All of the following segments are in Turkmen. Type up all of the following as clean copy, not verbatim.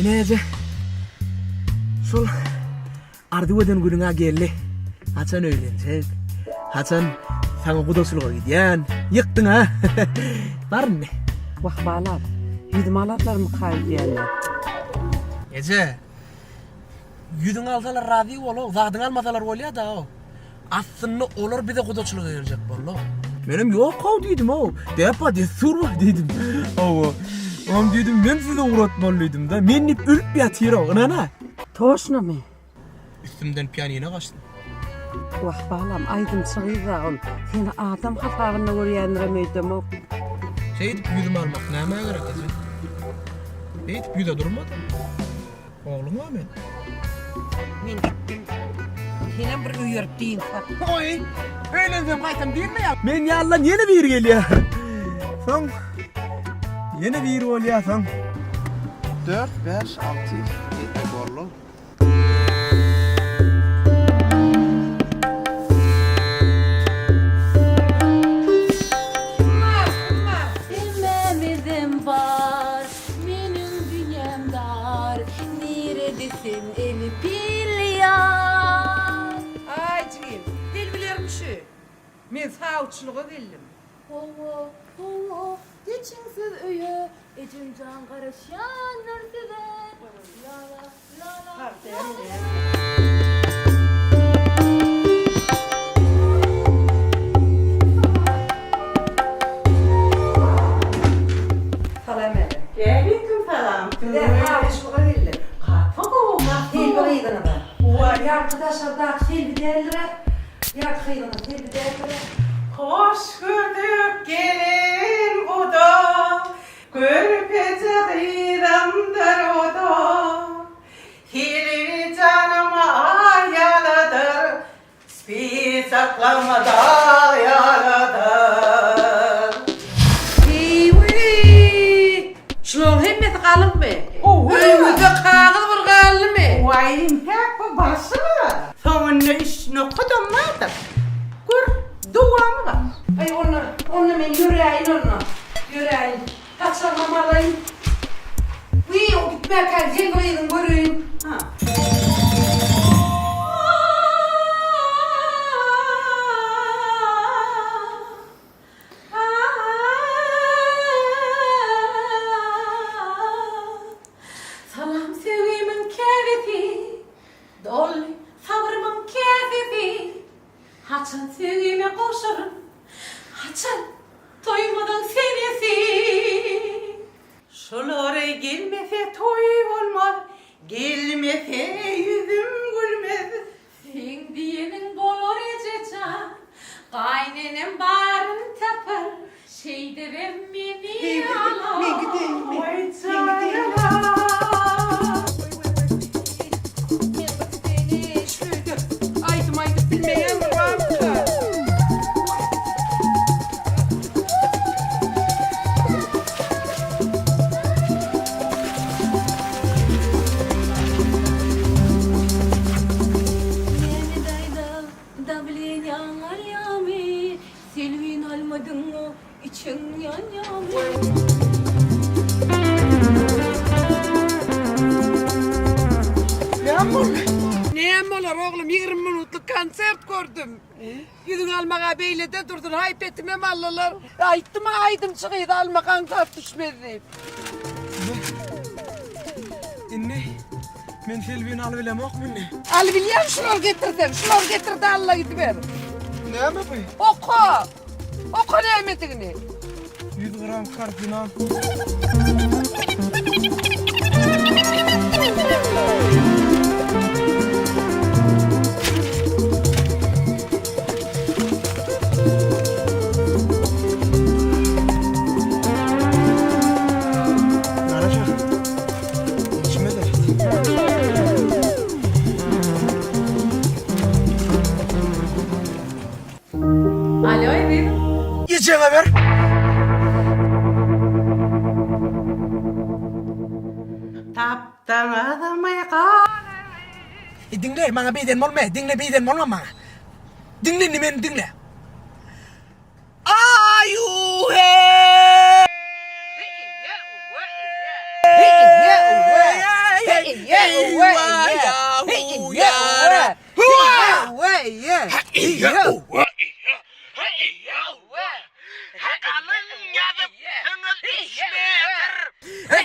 Ine eje. Şol arzuw eden günüň-ä geldi. Haçan öýlenjek? Haçan saňa gudaçylyga gidýän? Ýykdyň-a. Bar indi. Wah, balam, ýüzümi alarlarmyka öýdýän-ä. Eje, ýüzüňi alsalar razy bol-ow, zadyňy almasalar bolýa-da-ow. Aslynda olar bize gudaçylyga geljek boldy. Menem ýok-ow diýdim-ow. Däp bar, dessur bar diýdim. Hawa. Onam diýdim, men sizi ugratmaly diýdim-de. Men diýip ölüp ýatyr-ow, ynana. Toşnamy? Üstümden pianino gaçdy. Wah, balam, aýdymçy gyz-a ol. Seni adam hasabynda görýändirem öýdemok. Şeýdip ýüzümi almak nämä gerek, eje? Beýdip ýüze durmadym. Ogluň-a men. Men gitdim. Senem bir öýerip dynsak. Goý, öýlensem gaýtam diýmeýär. Men ýalydan ýene biri gelýär. Soň ýene biri bolýar soň. 4, 5, 6, 7 boldy. Kim bar, kim bar? Hemmämizem bar. Meniň dünýäm dar, nirede sen eli pilli ýar. Aý jigim, sen bilermi şu? Men sawçylyga geldim. Hawa, hawa, geçiň siz öýe, ejemjan garaşýandyr size. Lala, lala, lala. Salam ene. Aleýkum salam. Bizä sawçylyga geldik. Gaty gowy, gaty Selbi gowy. gyzyňyza. Waý. Ýaňky daşardaky Selbi däldir-ä? Ýaňky gyzyňyz Selbi däldir-ä? Hoş gördük gelin guda, Körpeje gyzamdyr o-da. Selbi janym aý ýalydyr, Spisaklama dag ýalydyr. Eý-wiý! Şularyň hemmesi galypmy? Öýüňizde kagyz bir galdymy? Waý, entäk bu başy-la. Soňunda üç nokadam bardyr. Gör, dowamy bar. Aý, onda, onda men ýöräýin onda. Ýöräýin. Saçagymam alaýyn. Wiý, o gitmäkäň seň gyzyňy göreýin. Ha. Salam söýgimiň käbesi, Doldy sabrymyň käsesi. Haçan söýgime gowşaryn, Haçan toýumyzyň senesi. Şular gelmese toý bolmaz, Gelmese ýüzüm gülmez. Seň diýeniň bolar eje jan, Gaýynenem baryn tapar, Şeýdibem meni alar. Men gideýin, men gideýin. Aýdym aýdyp bilmeýän bir barmyka? Näme daýza, dawleniýaň alýamy, Selbini almadyň-a, içiň ýanýamy? Näme boldy? Näme bolar oglum, 20 minutlyk konsert gördüm. Ýüzüňi almaga beýlede dursun, haýp etimem aldylar. Aýtdym-a aýdymçy gyzy almak aňsat düşmez diýip. Indi men Selbini alybilemokmy indi? Alybilýäň şulary getirseň, şulary getir-de al-da gidiber. Näme bu? Oka! Oka nämedigini. 100 gram kardinal. Garaja. İçime de. Alo ezizim. Ejeňe ber. Tapdyňyzmy galymy? Diňle, maňa beýden bolma, diňle beýden bolma maňa. Diňle indi meni diňle. Aýu he! Eýwa ýahu ýara.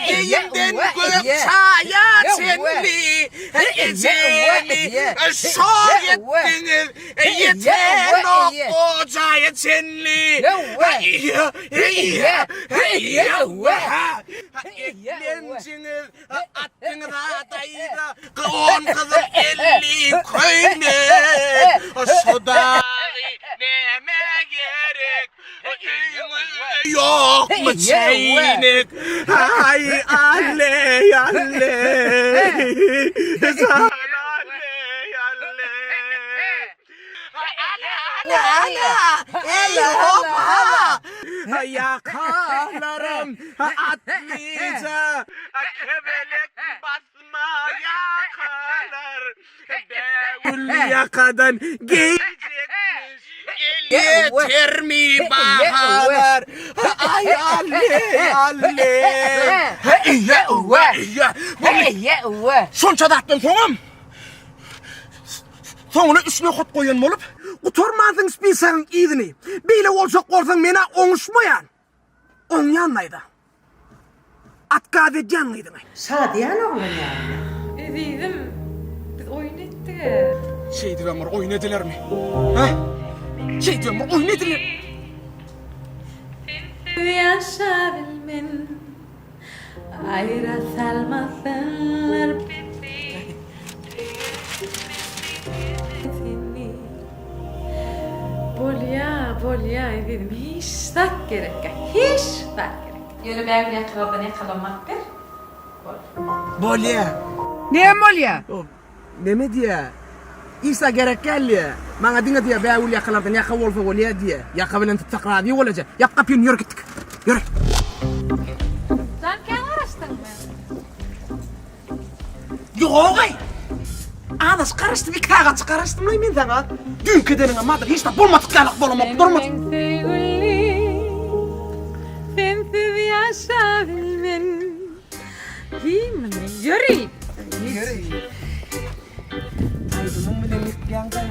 Geýimden gök çaýa çenli Ejemi şor etdiňiz Ýetenok gojaýa çenli Eklenjiňiz atdyňyz daýza On gyzyl 50 köýnek Şo dagy nämä gerek Öýüňizde ýokmy çäýnek Aý alleý alleý Jan alleý alleý Ala eý hopa Ýakalarym atlyja Kebelek basma ýakalar Bägül ýakadan geýjekmiş Elýetermi bahalar Aý alleý alleý Şonça zatdan soňam Soňuna üç nokat goýan bolup, gutarmansyň spisagyň yzyny. Beýle boljak bolsaň men-ä oňuşmaýan. Oňýan daýza. Otkaz edýän gyzyňy. Şadyýan oglan ýaly. Ezizim, biz oýun etdik-ä. Şeýdibem bir oýun edilermi? Hä? Şeýdibem bir oýun ediler. Sensiz ýaşabilmen. Aýra salmasynlar bizi Söýerin seni Bolýa bolýa ezizim hiç zat gerekgä hiç zat gerek. Ýöne bägül ýakalardan ýakalanmak ber bol. Bolýa. Näme bolýa? Neme diýýä? Isa gerek däl diýýä. Maňa diňe diýýä bägül ýakalardan ýaka bolsa bolýa diýýä. Ýaka bilen tutsak razy bol eje. Ýap gapyny ýör gitdik. Ýör. Jan kän garaşdyňmy? Ýogaý. Azajyk garaşdym, iki sagatjyk garaşdym-laý men saňa. Düýnki edeniňe madyr hiç zat bolmadyk ýalak bolamok, durmaz. Sen meň söýgülim, sensiz ýaşabilmen. Giýmini, ýöri! Ýöri. Aýdymyň bilen ýykýaň daýy.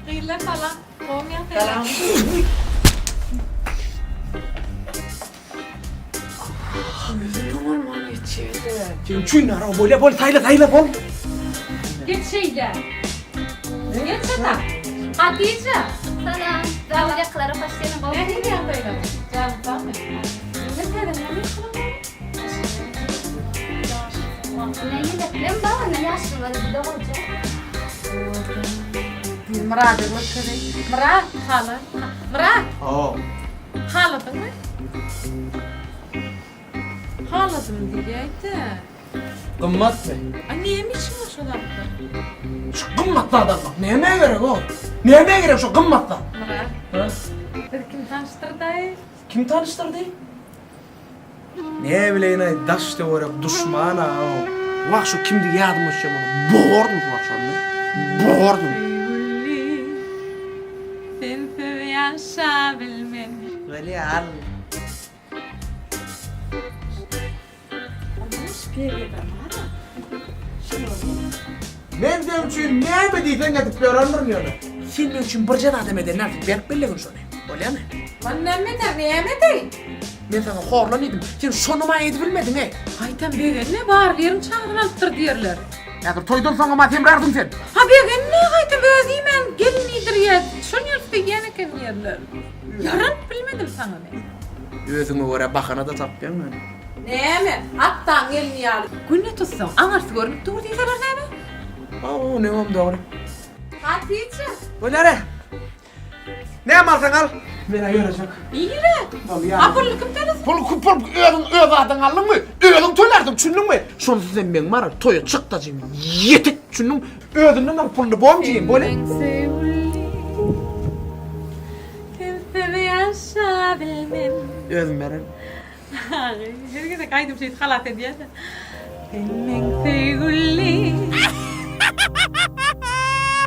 Gyzlar salam. Gowymy ýagdaýlar? Doňalman geçýär-de. Sen üçin nara bolýa bol saýla saýla bol. Geç şeýle. Geç ata. Hatyja. Salam. Salam. Ýakalara hoş geldiň. Gowy. Nähili ýagdaýlar? Janyň sagmy? Indi täze näme ýakylan bar? Ne ýeleklerim bar, ne ýaşyl bar, bu-da goja. Myrada görkezeý. Myrat, hala. Myrat. Hawa. Haladyňmy? Haladym diýäýdi. Gymmatmy? A näme üçin şo zatlar? Şu gymmat zat almak nämä gerek o? Nämä gerek şu gymmat zat? Myrat. Ha? Bizi kim tanyşdyrdy? Kim tanyşdyrdy? Ne bileýin-aý, daş-töwerek duşman-a o. Wah, şu kimdigi ýadyma düşýär muny. Bogardym şu wagt şony. Bogardym. Söýgüli, sensiz ýaşabilmen. Weli al. Men seň üçin näme diýseň edip berendirin ýöne. Sen meň üçin birje zadam eden dälsiň, berk bellegin şony. Bolýamy? Man näme eder, näme edeýin? Men saňa horlan diýdim, sen şony maňa edibilmediň-eý. Gaýtam begenme, barly ýeriň çagryny alypdyr diýerler. Häzir toýdan soňam-a semrärdiň sen. Ha begenme, gaýtam özi iýmän gelin iýdirýär, şol ýaly söýýän eken diýerler. Ýaranyp bilmedim saňa men. Özüňe görä bahana-da tapýaň ýöne. Näme, atdaň gelni ýaly günde tutsaň, aňyrsy görnüp dur diýseler näme? Hawa, onuňam dogry. Hatyja! Bolýar-a. Näme alsaň al. Men-ä ýörejek. Nirä? Bolýar. A puluny kim tölesin? Pul, pul özüň öz adyňa aldyňmy? Özüň tölärdiň, düşündiňmi? Şonsuz hem meň bar, toýa çykdajym ýetik, düşündiňmi? Özünden al puluny, bomjyň, bolýa. Meň söýgülim. Sensiz ýaşabilmen. Özüm bererin. Her gezek aýdym şeýdip halas edýär-de. Sen meň söýgülim.